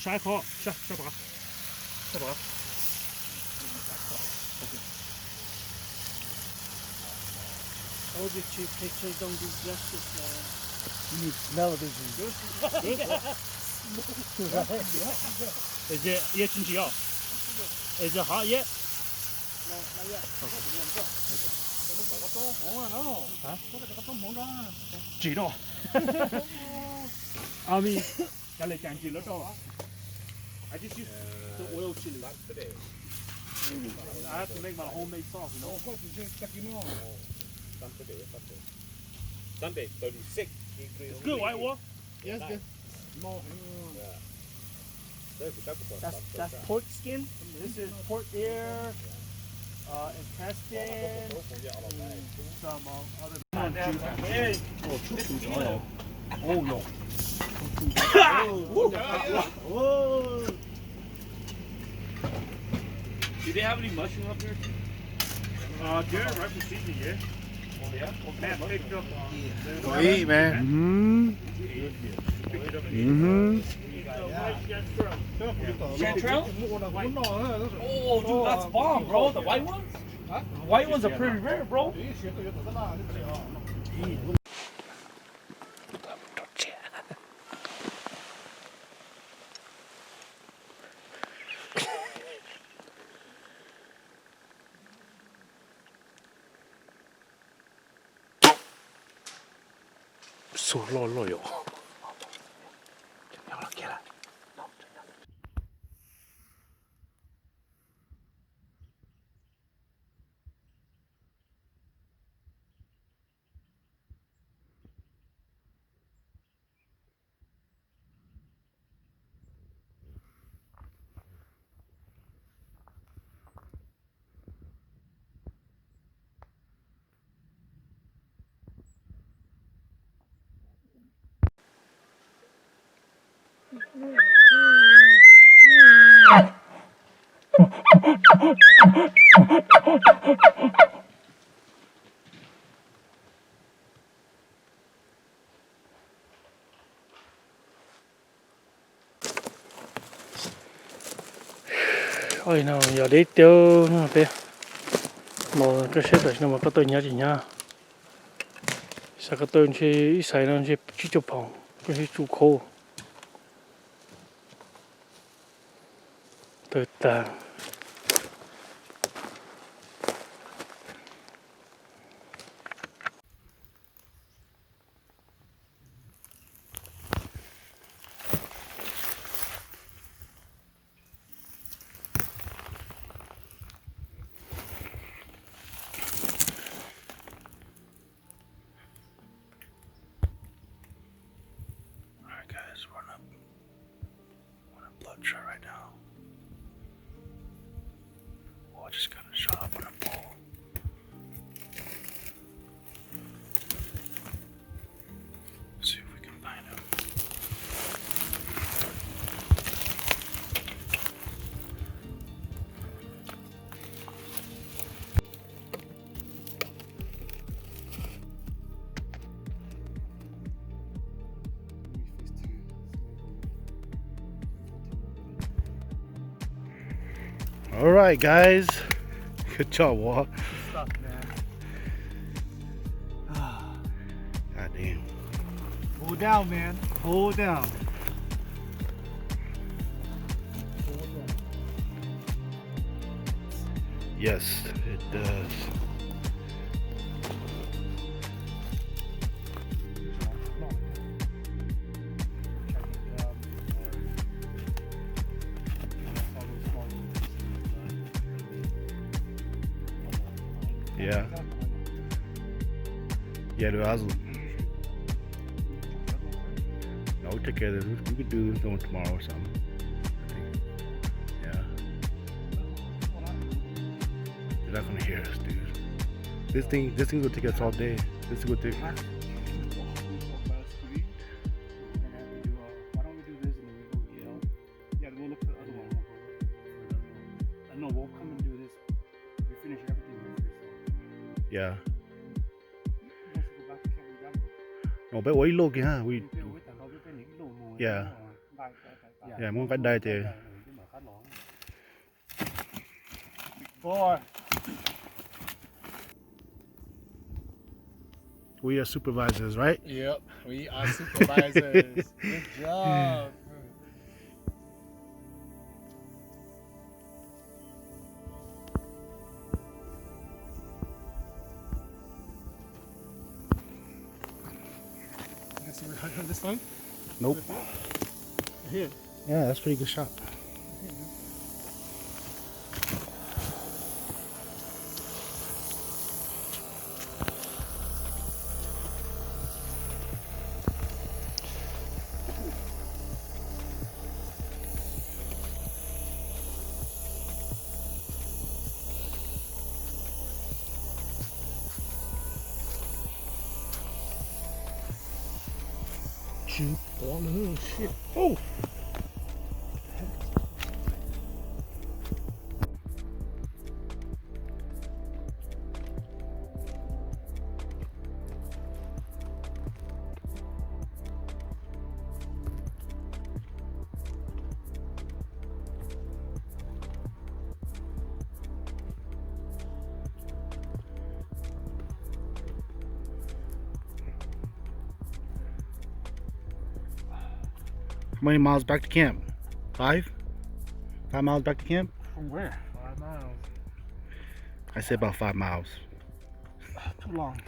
Saib qhov, saib, saib pov, saib pov. All the cheap pictures don't do justice, man. You need smell vision. Is it, yeah, chin chin, oh. Is it hot yet? No, not yet. Huh? Tsis no. I mean, Cov li cas ntsis lawv rau. I just use the oil chili. I have to make my homemade sauce, you know? Sunday, thirty-six degree. It's good, right, Wolf? Yes, good. That's, that's pork skin. This is pork ear, uh, intestine, some, uh, other. Do they have any mushroom up here? Uh, they're right for seasoning, yeah. Oh, yeah? Man picked up, uh, Go eat, man. Mm-hmm. Picked it up. Mm-hmm. Chanterelle? Oh, dude, that's bomb, bro. The white ones? Huh? The white ones are pretty rare, bro. Xuas loj loj yom. Oj, no yog deb tiag no peb. Mas koj saib tam sim no mas koj tau hnyav tsis hnyav. Xav koj tau ntshe ib xais no ntshe tsib caug pound, koj saib tsuj khaub. Tawg tag. All right, guys. Good job, Walt. Good stuff, man. God damn. Hold down, man. Hold down. Yes, it does. Yeah. Yeah, dude, I was. No, we take care of this. We, we could do this one tomorrow or something. I think. Yeah. They're not gonna hear us, dude. This thing, this thing's gonna take us all day. This is gonna take. Why don't we do this and then we go get help? Yeah, then we'll look for the other one. Uh, no, we'll come and do this. We finish everything here first. Yeah. Wants to go back to camp and grab them. No, peb ua ib lub kiag ha. We. Peb ua ib tag nrho, peb peb nws ib lub mus. Yeah. Yeah, muab nqaij dai ces. Boy. We are supervisors, right? Yep, we are supervisors. Good job. You guys see where I got this line? Nope. Right here. Yeah, that's a pretty good shot. Tsw pov lawm, shit. Oh! How many miles back to camp? Five? Five miles back to camp? From where? Five miles. I say about five miles. Too long.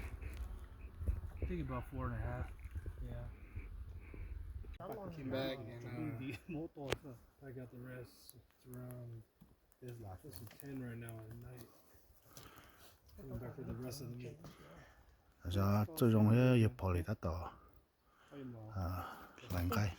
I think about four and a half. Yeah. Came back and, uh, I got the rest. It's around, it's ten right now at night. Coming back for the rest of the meet. Zov txawj zoo thiab yawg Pov Lis tab tom hlais nqaij.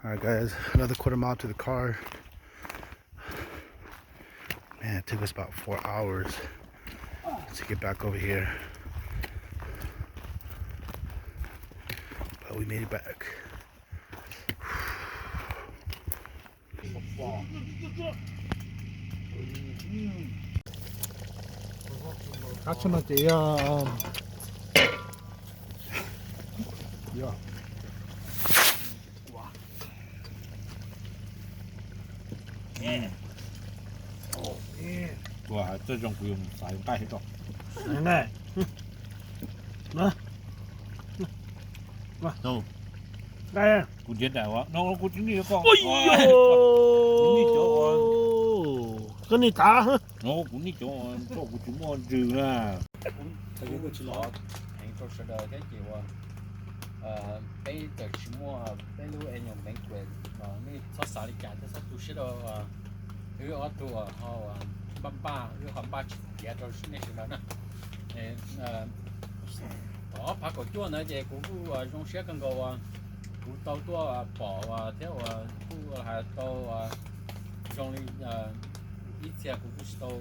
All right, guys, another quarter mile to the car. Man, it took us about four hours to get back over here. But we made it back. Kab tsho no ces yog, yog. Ua hais txawj zoo kuv yuav mus xaiv nqaij thiab tso. Nqaij. Nqaij. Kuv nrhiav nraim ua no kuv tsis nij koj. Kuv nij cov, koj nij tav. No kuv nij cov, kuv tsis muaj ntsws na. Heev rau sawv daws thiab ces ua peb txawm tsis muaj peb lub annual banquet los nej txhob xav li cas thiab txhob tu siab rau wb ob tug ho npaj npaj, wb ho npaj tsis tiav rau nej sawv daws na. Thaum ob phav kaum cuaj ntawd ces kuv kuj zoo siab kawg nkaus uas kuv tau tuaj pom thiab uas kuj hais tau zoo li ib txhia kuv kuj tsis tau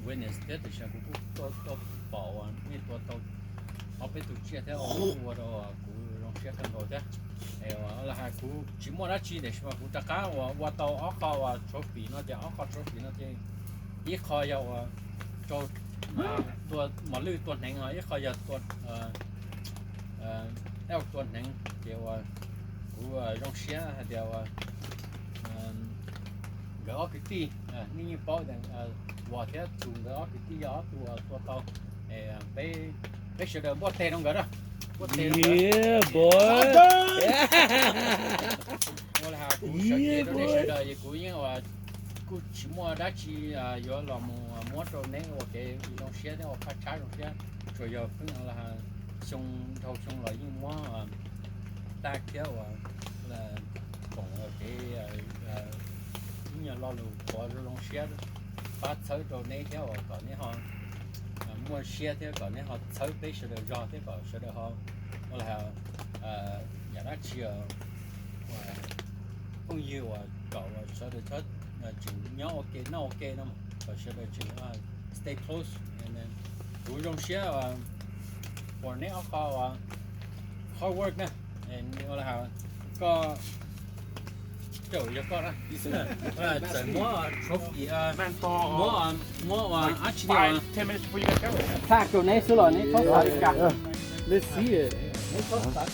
witness thiab tiam sis kuv kuj tuaj pom uas nej tua tau ob peb tug tsiaj thiab ua rau kuv zoo Siab kawg nkaus thiab. Los hais kuv tsis muaj dab tsi tiam sis mas kuv rov qab uas ua tau ob qho uas trophy no ces ob qho trophy no ces ib qho yog uas rau tua mos lwj tua hneev, ho ib qho yog tua, tua hneev ces uas kuv zoo siab hais tias uas nkawd ob kwv tij, nej yeej paub tias Vos thiab Txus nkawd ob kwv tij yog ob tug tua tau. Peb, peb sawv daws npuaj teg rau nkawd na, npuaj teg rau nkawd. Ua li hais kuv sawv cev rau nej sawv daws es kuv yeej uas kuj tsis muaj dab tsi yuav los mus muab rau neb ua kev zoo siab thiab ua phaj tshab zoo siab, tsuas yog pheej los hais xyoo dhau xyoo los yeej muab tag thiab uas koom kev ib nyuag lo lus qhuav zoo zoo siab pab txhawb rau neb thiab uas kom neb ho muaj siab thiab kom neb ho txhawb peb sawv daws zog thiab kom sawv daws ho ua li hais yam dab tsi uas phooj ywg uas kom uas sawv daws tseem nyob ua ke noj ua ke no kom sawv daws tseem stay close. Kuv zoo siab uas neb ob qho uas hard work na, ua li hais koj, yog koj na, txawm muab trophy, muab, muab uas dab tsi, ten minutes before you guys go. Tag rau neb xwb los neb txhob xav li cas. Let's see it. Neb txhob xav.